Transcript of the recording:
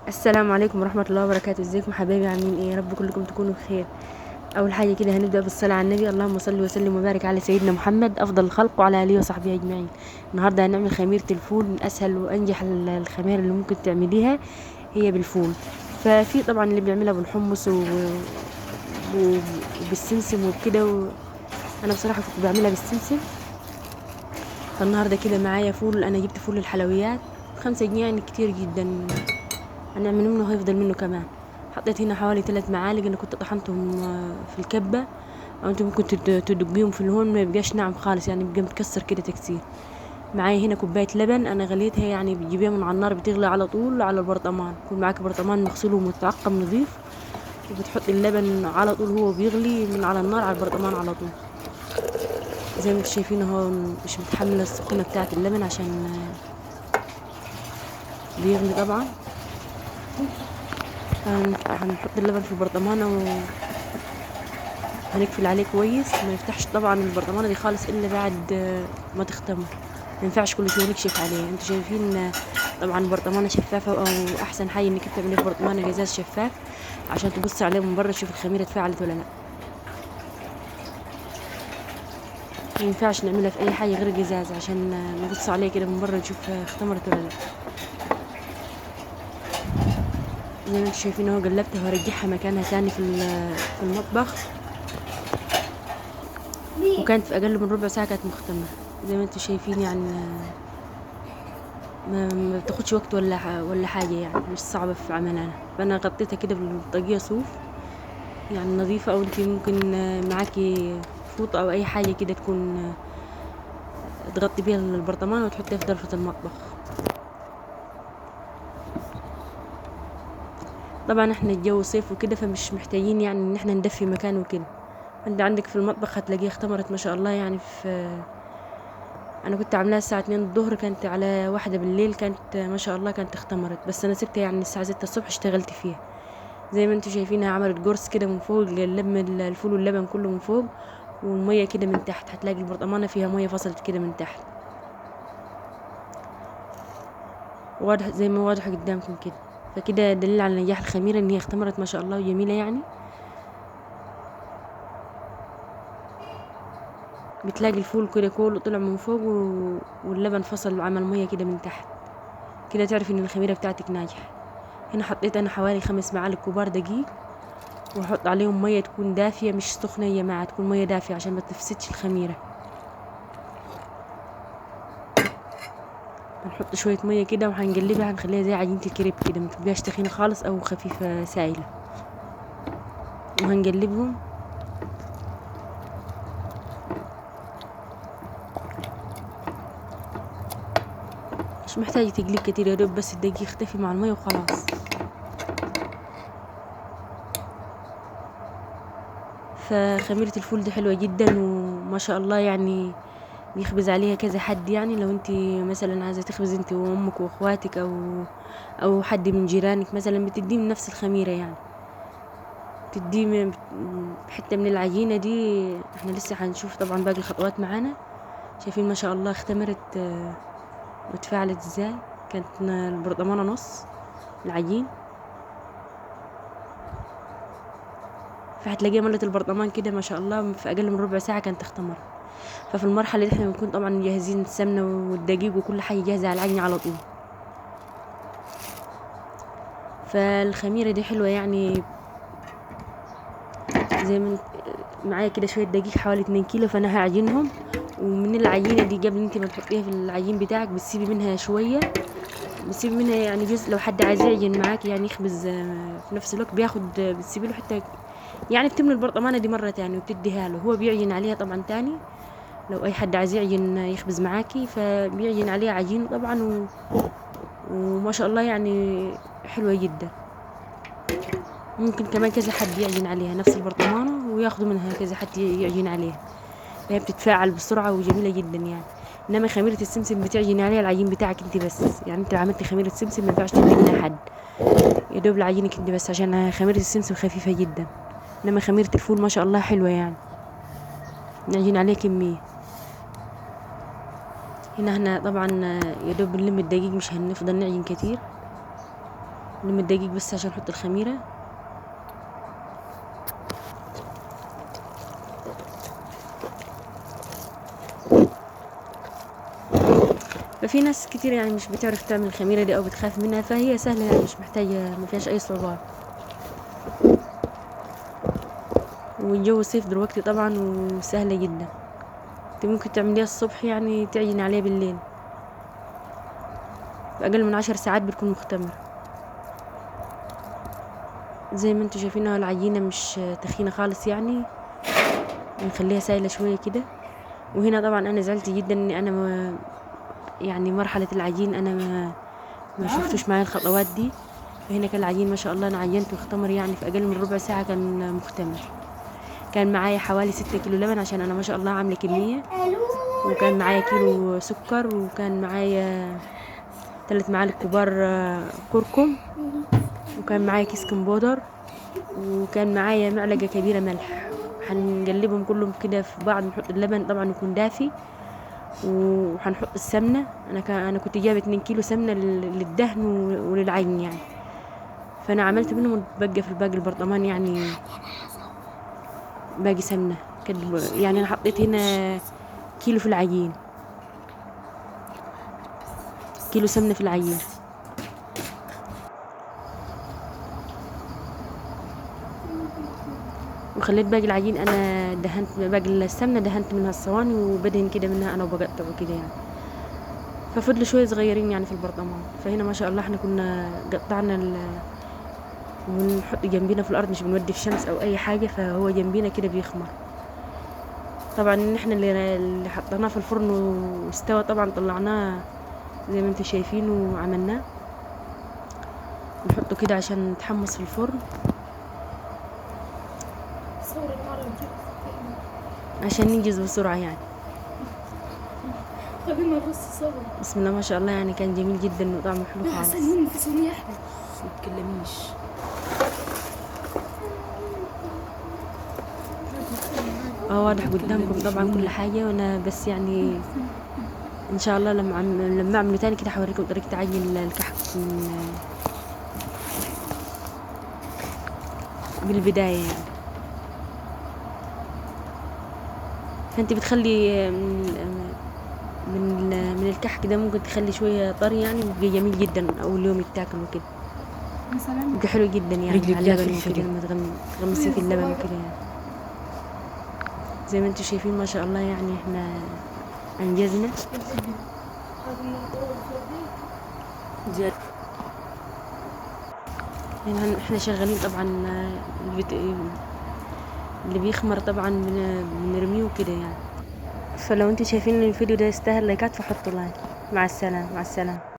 السلام عليكم ورحمة الله وبركاته. ازيكم حبايبي، عاملين ايه؟ يا رب كلكم تكونوا بخير. اول حاجة كده هنبدأ بالصلاة على النبي، اللهم صل وسلم وبارك على سيدنا محمد افضل الخلق وعلى اله وصحبه اجمعين. النهارده هنعمل خميرة الفول، من اسهل وانجح الخمائر اللي ممكن تعمليها هي بالفول. ففي طبعا اللي بيعملها بالحمص وبالسمسم وبكده، انا بصراحة كنت بعملها بالسمسم. فالنهارده كده معايا فول، انا جبت فول الحلويات 5 جنيه، يعني كتير جدا، هنعمل منه هيفضل منه كمان. حطيت هنا حوالي 3 معالق، انا كنت طحنتهم في الكبه، او انتم ممكن تدقيهم في الهون، ما يبقاش ناعم خالص، يعني بيبقى متكسر كده تكسير. معايا هنا كوباية لبن انا غليتها، يعني بتجيبيها من على النار بتغلي على طول على البرطمان، يكون معاك برطمان مغسول ومتعقم نظيف، وبتحطي اللبن على طول هو بيغلي من على النار على البرطمان على طول. زي ما انتم شايفين اهو مش متحملة السخونه بتاعه اللبن عشان بيغلي طبعا. هنحط اللبن في البرطمانه وهنقفل عليه كويس، ما يفتحش طبعا البرطمانه دي خالص الا بعد ما تختمر، ما ينفعش كل شوية نكشف عليه. انتوا شايفين طبعا البرطمانه شفافة، او احسن حاجة انك تعملي في برطمانه قزاز شفاف عشان تبصي عليه من بره تشوف الخميره اتفاعلت ولا لا. ما ينفعش نعملها في اي حاجة غير قزاز عشان نبص عليه كده من بره نشوف اختمرت ولا لا. زي ما انتم شايفين اهو قلبتها وارجعها مكانها تاني في المطبخ، وكانت في اقل من ربع ساعة كانت مختمره. زي ما انتم شايفين يعني ما بتاخدش وقت ولا حاجة، يعني مش صعبة في عملها. فانا غطيتها كده بالطاقيه صوف يعني نظيفة، او انت ممكن معاكي فوطه او اي حاجة كده تكون تغطي بيها البرطمان وتحطيها في ضرفه المطبخ. طبعا احنا الجو صيف وكده، فمش محتاجين يعني ان احنا ندفي مكان وكده. انت عندك في المطبخ هتلاقيها اختمرت ما شاء الله. يعني في انا كنت عاملاها الساعة 2 الظهر، كانت على 1 بالليل، كانت ما شاء الله كانت اختمرت، بس انا سبتها يعني الساعة 6 الصبح اشتغلت فيها. زي ما انتم شايفينها عملت قرص كده من فوق، اللبن الفول واللبن كله من فوق، والمية كده من تحت، هتلاقي البرطمانه فيها مية فصلت كده من تحت، واضح زي ما واضح قدامكم كده. فكده دليل على نجاح الخميره ان هي اختمرت ما شاء الله وجميلة. يعني بتلاقي الفول كده كله طلع من فوق واللبن فصل وعمل مية كده من تحت، كده تعرف ان الخميره بتاعتك ناجحة. هنا حطيت انا حوالي 5 معالق كبار دقيق، واحط عليهم مية تكون دافيه مش سخنة يا جماعة، تكون مية دافيه عشان ما تفسدش الخميره. هنحط شوية مية كده وهنقلبها، هنخليها زي عجينه الكريب كده، ما تبقاش تخينة خالص او خفيفة سائله، وهنقلبهم. مش محتاجه تقليب كتير، يا دوب بس الدقيق يختفي مع المية وخلاص. فخميره الفول دي حلوة جدا وما شاء الله، يعني بيخبز عليها كذا حد. يعني لو انت مثلا عايزه تخبز انت وامك واخواتك او حد من جيرانك مثلا، بتديه من نفس الخميره، يعني بتديه حتة من العجينة دي. احنا لسه هنشوف طبعا باقي الخطوات معانا. شايفين ما شاء الله اختمرت وتفاعلت ازاي، كانت البرطمانه نص العجين، فهتلاقيها ملت البرطمان كده ما شاء الله في اقل من ربع ساعة كانت اختمرت. ففي المرحلة دي احنا بنكون طبعا مجهزين السمنة والدقيق وكل حاجة جاهزة على العجن على طول. فالخميره دي حلوة، يعني زي ما معايا كده شوية دقيق حوالي 2 كيلو، فانا هعجنهم. ومن العجينة دي قبل انت ما تحطيها في العجين بتاعك بتسيبي منها شوية، بتسيبي منها يعني جزء، لو حد عايز يعجن معاك يعني يخبز في نفس الوقت بياخد، بتسيبي له حتى يعني بتملي البرطمانه دي مرة تاني وبتديها له، هو بيعجن عليها طبعا تاني. لو اي حد عايز يعجن يخبز معاكي فبيعجن عليها عجين طبعا، وما شاء الله يعني حلوة جدا. ممكن كمان كذا حد يعجن عليها نفس البرطمانه وياخدوا منها كذا حد يعجن عليها، فهي بتتفاعل بسرعة وجميلة جدا يعني. انما خميره السمسم بتعجن عليها العجين بتاعك انت بس، يعني انت لو عملتي خميره سمسم ما ينفعش تدي منها حد، يا دوب لعجينك انت بس، عشان خميره السمسم خفيفة جدا. انما خميره الفول ما شاء الله حلوة، يعني نعجن عليها كمية. هنا طبعا يا دوب بنلم الدقيق، مش هنفضل نعجن كتير. نلم الدقيق بس عشان نحط الخميرة. ففي ناس كتير يعني مش بتعرف تعمل الخميرة دي او بتخاف منها، فهي سهلة يعني، مش محتاجة، ما فيهاش اي صعوبات. والجو صيف دلوقتي طبعا وسهلة جدا، انت ممكن تعمليها الصبح يعني تعجن عليها بالليل، في اقل من 10 ساعات بتكون مختمرة. زي ما انتم شايفينها العجينة مش تخينة خالص يعني، نخليها سايلة شوية كده. وهنا طبعا انا زعلت جدا ان انا ما يعني مرحلة العجين انا ما شفتوش معايا الخطوات دي. فهنا كان العجين ما شاء الله انا عجنته واختمر يعني في اقل من ربع ساعة كان مختمر. كان معايا حوالي 6 كيلو لبن عشان انا ما شاء الله عاملة كمية، وكان معايا كيلو سكر، وكان معايا 3 معالق كبار كركم، وكان معايا كيس كمبودر، وكان معايا معلقة كبيرة ملح. هنقلبهم كلهم كده في بعض، نحط اللبن طبعا يكون دافي، وهنحط السمنة. انا كنت جايبة 2 كيلو سمنة للدهن وللعجن يعني، فانا عملت منهم وبقى في الباقي البرطمان يعني باقي سمنة يعني. انا حطيت هنا كيلو في العجين، كيلو سمنة في العجين. وخليت باقي العجين انا دهنت باقي السمنة، دهنت منها الصواني وبدهن كده منها انا وبقطعه كده يعني، ففضلوا شوية صغيرين يعني في البرطمان. فهنا ما شاء الله احنا كنا قطعنا ونحط جنبينا في الارض، مش بنودي في شمس او اي حاجة، فهو جنبينا كده بيخمر. طبعا احنا اللي حطيناه في الفرن واستوى طبعا طلعناه زي ما انتم شايفين وعملناه، نحطه كده عشان نتحمص في الفرن عشان ننجز بسرعة يعني. خلينا نرص صور. بسم الله ما شاء الله يعني كان جميل جدا وطعمه حلو خالص. في صينية احلى. ما تتكلميش. واضح قدامكم طبعا كل حاجة، وانا بس يعني ان شاء الله لما اعمله تاني كده هوريكم طريقة عجن الكحك من بالبداية يعني. فانت بتخلي من الكحك ده ممكن تخلي شوية طري يعني، بيبقى جميل جدا اول يوم يتاكل وكده، بيبقى حلو جدا يعني مع اللبن وكده، لما تغمسيه في اللبن وكده يعني. زي ما انتم شايفين ما شاء الله يعني احنا انجزنا. يعني احنا شغالين طبعا اللي بيخمر طبعا بنرميه وكده يعني. فلو انتم شايفين ان الفيديو ده يستاهل لايكات فحطوا like. مع السلامة، مع السلامة.